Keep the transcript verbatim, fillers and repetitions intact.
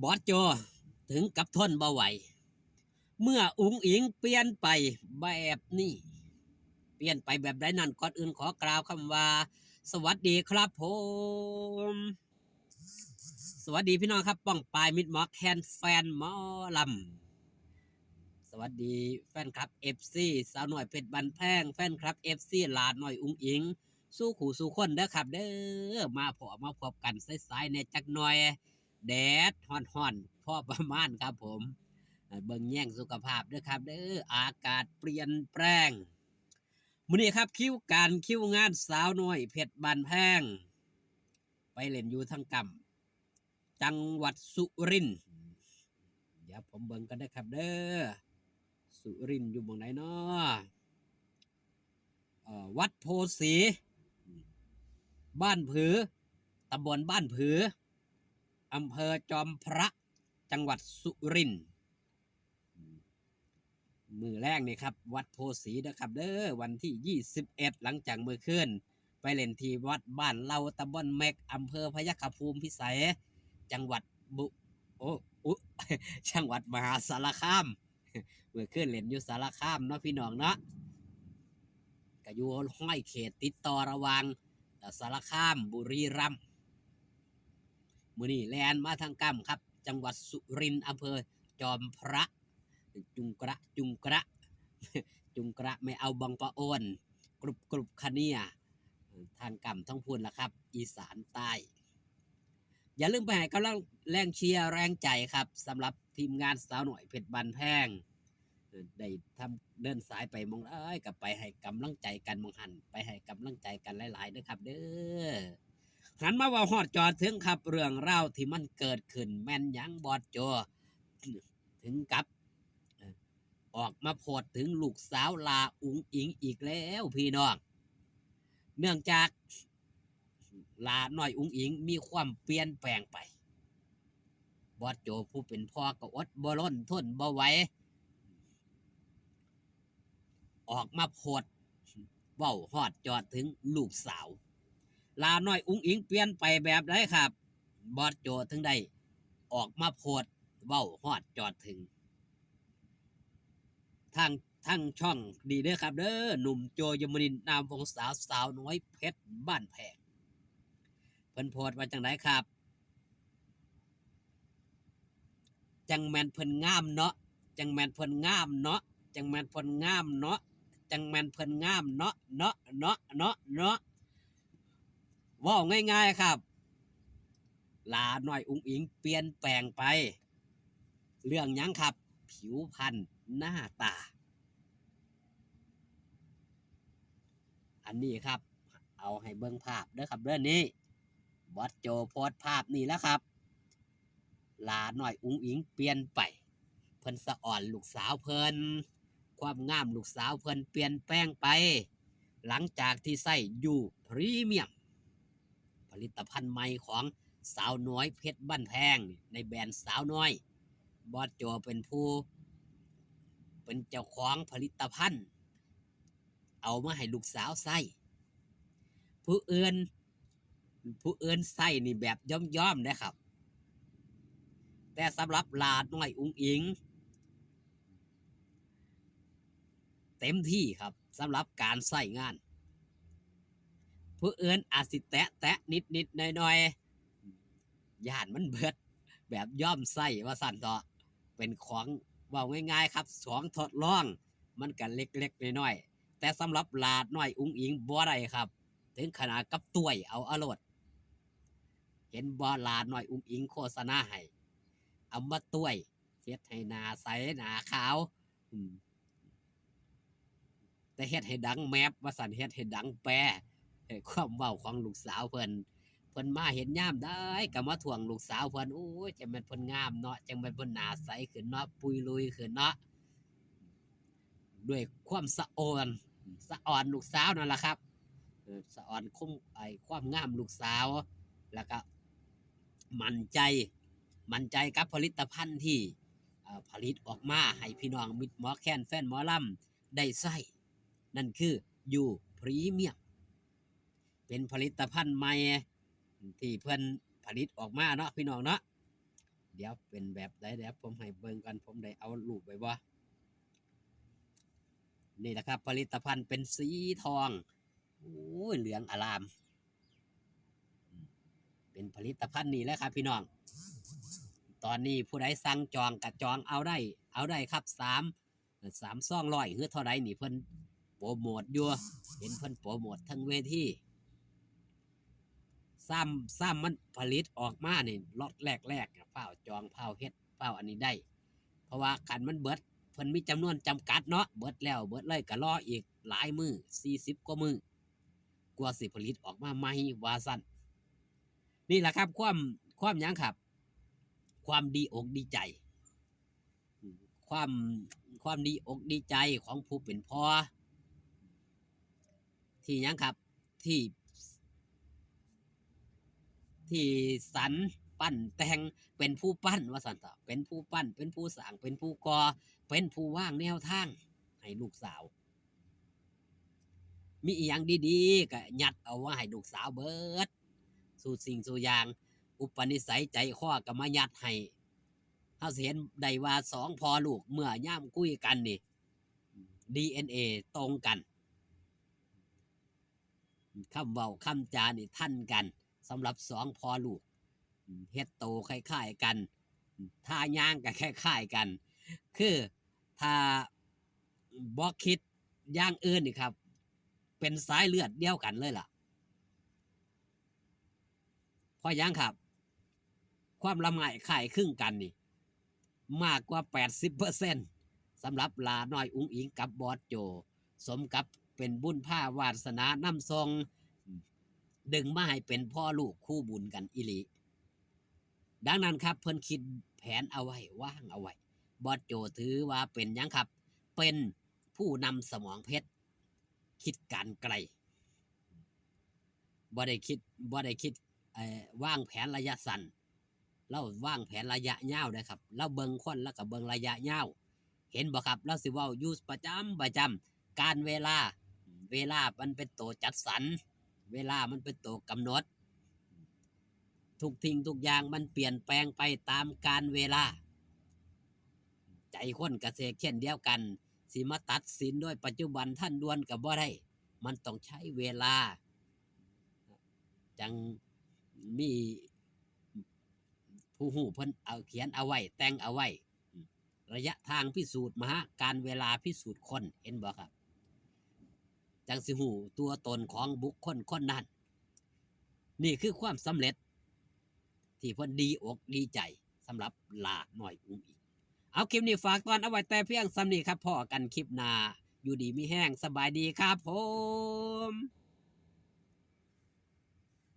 บอสโจถึงกับทนบ่ไหว เมื่ออุ๋งอิ๋งเปลี่ยนไปแบบนี้ เปลี่ยนไปแบบใดนั้น ก่อนอื่นขอกล่าวคำว่า สวัสดีครับผม สวัสดีพี่น้องครับ ป้องปายมิตรหมอแคน แฟนหมอลำ สวัสดีแฟนคลับ เอฟซี สาวน้อยเพชรบ้านแพง แฟนคลับ เอฟซี หลาน้อยอุ๋งอิ๋ง สู่คู่สู่คนเด้อครับเด้อ มาพบมาพบกันสายๆแหน่จักหน่อย แดดฮ้อนๆ พอประมาณครับผม เบิ่งแยงสุขภาพเด้อครับเด้อ อากาศเปลี่ยนแปลง มื้อนี้ครับ คิวการคิวงานสาวน้อยเพชรบ้านแพง ไปเล่นอยู่ทางกำ จังหวัดสุรินทร์ เดี๋ยวผมเบิ่งกันนะครับเด้อ สุรินทร์อยู่หม่องไหนน้อ เอ่อ วัดโพธิ์ศรี บ้านผือ ตำบลบ้านผือ อำเภอจอมพระ จังหวัดสุรินทร์ มื้อแลงนี่ครับ วัดโพธิ์ศรีนะครับเด้อ วันที่ยี่สิบเอ็ด หลังจากมื้อคืน ไปเล่นที่วัดบ้านเหล่า ตำบลเม็ก อำเภอพยัคฆภูมิพิสัย จังหวัดบุ โอ้ อุ จังหวัดมหาสารคาม มื้อคืนเล่นอยู่สารคามเนาะพี่น้องเนาะ ก็อยู่ห้อยเขตติดต่อระหว่าง เอ่อ สารคาม บุรีรัมย์ มื้อนี้แล่นมาทางกำครับ จังหวัดสุรินทร์ อำเภอจอมพระ จุงกระ จุงกระ จุงกระ ไม่เอาบางปะโอน กรุบกรุบคะเนีย ทางกำทั้งพูนล่ะครับ อีสานใต้ อย่าลืมไปให้กำลังแรงเชียร์แรงใจครับ สำหรับทีมงานสาวน้อยเพชรบ้านแพง เอ่อ ได้ทำเดินสายไปหม่องใดก็ไปให้กำลังใจกันหม่องหั้น ไปให้กำลังใจกันหลายๆเด้อครับเด้อ หันมาเว้าฮอดจอดถึงครับ เรื่องราวที่มันเกิดขึ้นแม่นหยังบอสโจ ถึงกับ เอ่อ ออกมาโพสต์ถึงลูกสาวหล่าอุ๋งอิ๋งอีกแล้วพี่น้อง เนื่องจากหล่าน้อยอุ๋งอิ๋งมีความเปลี่ยนแปลงไป บอสโจผู้เป็นพ่อก็อดบ่ล้นทนบ่ไหว ออกมาโพสต์เว้าฮอดจอดถึงลูกสาว หล่าน้อยอุ๋งอิ๋งเปลี่ยนไปแบบใดครับ บอสโจถึงได้ออกมาโพสต์เว้าฮอดจอดถึง ทาง ทางช่องนี่เด้อครับเด้อ หนุ่มโจ ยมนินทร์ นามวงศา สาวน้อยเพชรบ้านแพง เพิ่นโพสต์ว่าจั่งใดครับ จั่งแม่นเพิ่นงามเนาะ จั่งแม่นเพิ่นงามเนาะ จั่งแม่นเพิ่นงามเนาะ จั่งแม่นเพิ่นงามเนาะ เนาะ เนาะ เนาะ เนาะ เว้าง่ายๆครับ หล่าน้อยอุ๋งอิ๋งเปลี่ยนแปลงไป เรื่องหยังครับ ผิวพรรณหน้าตา อันนี้ครับ เอาให้เบิ่งภาพเด้อครับเด้อ นี่ บอสโจโพสต์ภาพนี่แล้วครับ หล่าน้อยอุ๋งอิ๋งเปลี่ยนไป เพิ่นสะออนลูกสาวเพิ่น ความงามลูกสาวเพิ่นเปลี่ยนแปลงไป หลังจากที่ใช้ยูพรีเมียม ผลิตภัณฑ์ใหม่ของสาวน้อยเพชรบ้านแพง ในแบรนด์สาวน้อย บอสโจเป็นผู้ เป็นเจ้าของผลิตภัณฑ์ เอามาให้ลูกสาวใช้ ผู้อื่น ผู้อื่นใช้นี่แบบย่อมๆเด้อครับ แต่สำหรับหล่าน้อยอุ๋งอิ๋ง เต็มที่ครับ สำหรับการใช้งาน ผู้อื่นอาจสิแตะแตะนิดๆหน่อยๆ ย้านมันเบิด แบบย่อมใช้ว่าซั่นเถาะ เป็นของ เว้าง่ายๆครับ ของทดลอง มันก็เล็กๆน้อยๆ แต่สำหรับหล่าน้อยอุ๋งอิ๋งบ่ได้ครับ ถึงขนาดกับต้วยเอาอโลด เห็นบ่ หล่าน้อยอุ๋งอิ๋งโฆษณาให้ เอามาต้วย เฮ็ดให้หน้าใสหน้าขาว อืม แต่เฮ็ดให้ดังแมบ ว่าซั่น เฮ็ดให้ดังแปร ให้ความเว้าของลูกสาวเพิ่น เพิ่นมาเห็นยามใดก็มาท่วงลูกสาวเพิ่น โอ้ย จั่งแม่นเพิ่นงามเนาะ จั่งแม่นเพิ่นหน้าใสขึ้นเนาะ ปุยลุยขึ้นเนาะ ด้วยความสะออน สะออนลูกสาวนั่นล่ะครับ เออ สะออนคม ไอ้ความงามลูกสาว แล้วก็มั่นใจ มั่นใจกับผลิตภัณฑ์ที่ เอ่อ ผลิตออกมาให้พี่น้องมิตรหมอแคนแฟนหมอลำได้ใช้ นั่นคือยูพรีเมียม เป็นผลิตภัณฑ์ใหม่ที่เพิ่นผลิตออกมาเนาะพี่น้องเนาะ เดี๋ยวเป็นแบบใด เดี๋ยวผมให้เบิ่งก่อน ผมได้เอารูปไว้บ่ นี่แหละครับ ผลิตภัณฑ์เป็นสีทอง โอ้ย เหลืองอาราม เป็นผลิตภัณฑ์นี่แหละครับพี่น้อง ตอนนี้ผู้ใดสั่งจองก็จองเอาได้ เอาได้ครับ สาม สามซองร้อย หรือเท่าใดนี่ เพิ่นโปรโมทอยู่ เห็นเพิ่นโปรโมททั้งเวที ซ้ำ ซ้ำมันผลิตออกมานี่ ล็อตแรกๆน่ะ ฟ้าวจอง ฟ้าวเฮ็ด ฟ้าวอันนี้ได้ เพราะว่าคันมันเบิด เพิ่นมีจำนวนจำกัดเนาะ เบิดแล้วเบิดเลย ก็รออีกหลายมื้อ สี่สิบกว่ามื้อ กว่าสิผลิตออกมาใหม่ ว่าซั่น นี่แหละครับ ความ ความหยังครับ ความดีอกดีใจ อืม ความ ความดีอกดีใจของผู้เป็นพ่อ ที่หยังครับ ที่ ที่สรรปั้นแต่ง เป็นผู้ปั้น ว่าซั่นเถาะ เป็นผู้ปั้น เป็นผู้สร้าง เป็นผู้ก่อ เป็นผู้วางแนวทางให้ลูกสาว มีอีหยังดีๆ ก็ยัดเอามาให้ลูกสาวเบิด สู่สิ่งสู่อย่าง อุปนิสัยใจคอก็มายัดให้ เฮาสิเห็นได้ว่าสองพ่อลูกเมื่อยามคุยกันนี่ ดีเอ็นเอ ตรงกัน คำเว้าคำจานี่ทันกัน สำหรับสองพ่อลูก อืม เฮ็ดโตคล้ายๆกัน อืม ท่าย่างก็คล้ายๆกัน คือถ้าบ่คิดอย่างอื่นนี่ครับ เป็นสายเลือดเดียวกันเลยล่ะ เพราะหยังครับ ความละไม้คล้ายคลึงกันนี่ มากกว่า แปดสิบเปอร์เซ็นต์ สำหรับหล้าน้อยอุ๋งอิ๋งกับบอสโจ สมกับเป็นบุญพาวาสนานำส่ง ดึงมาให้เป็นพ่อลูกคู่บุญกันอีหลี ดังนั้นครับ เพิ่นคิดแผนเอาไว้ วางเอาไว้ บอสโจถือว่าเป็นหยังครับ เป็นผู้นำสมองเพชร คิดการไกล บ่ได้คิด บ่ได้คิด เอ่อ วางแผนระยะสั้น ลาววางแผนระยะยาวเด้อครับ ลาวเบิ่งคน ลาวก็เบิ่งระยะยาว เห็นบ่ครับ ลาวสิเว้าอยู่ประจำ ประจำ การเวลา เวลามันเป็นตัวจัดสรร เวลามันเป็นตัวกำหนด ทุกสิ่งทุกอย่างมันเปลี่ยนแปลงไปตามกาลเวลา ใจคนก็เช่นเดียวกัน สิมาตัดสินโดยปัจจุบันทันด่วนก็บ่ได้ มันต้องใช้เวลา จั่งมีผู้ฮู้เพิ่นเอาเขียนเอาไว้ แต่งเอาไว้ ระยะทางพิสูจน์มหา การเวลาพิสูจน์คน เห็นบ่ครับ จั่งสิฮู้ตัวตนของบุคคลคนนั้น นี่คือความสำเร็จ ที่เพิ่นดีอกดีใจสำหรับหล้าน้อยอุ๋งอิ๋ง เอา คลิปนี้ฝากตอนเอาไว้แต่เพียงส่ำนี้ครับ พ้อกันคลิปหน้า อยู่ดีมีแฮง สบายดีครับผม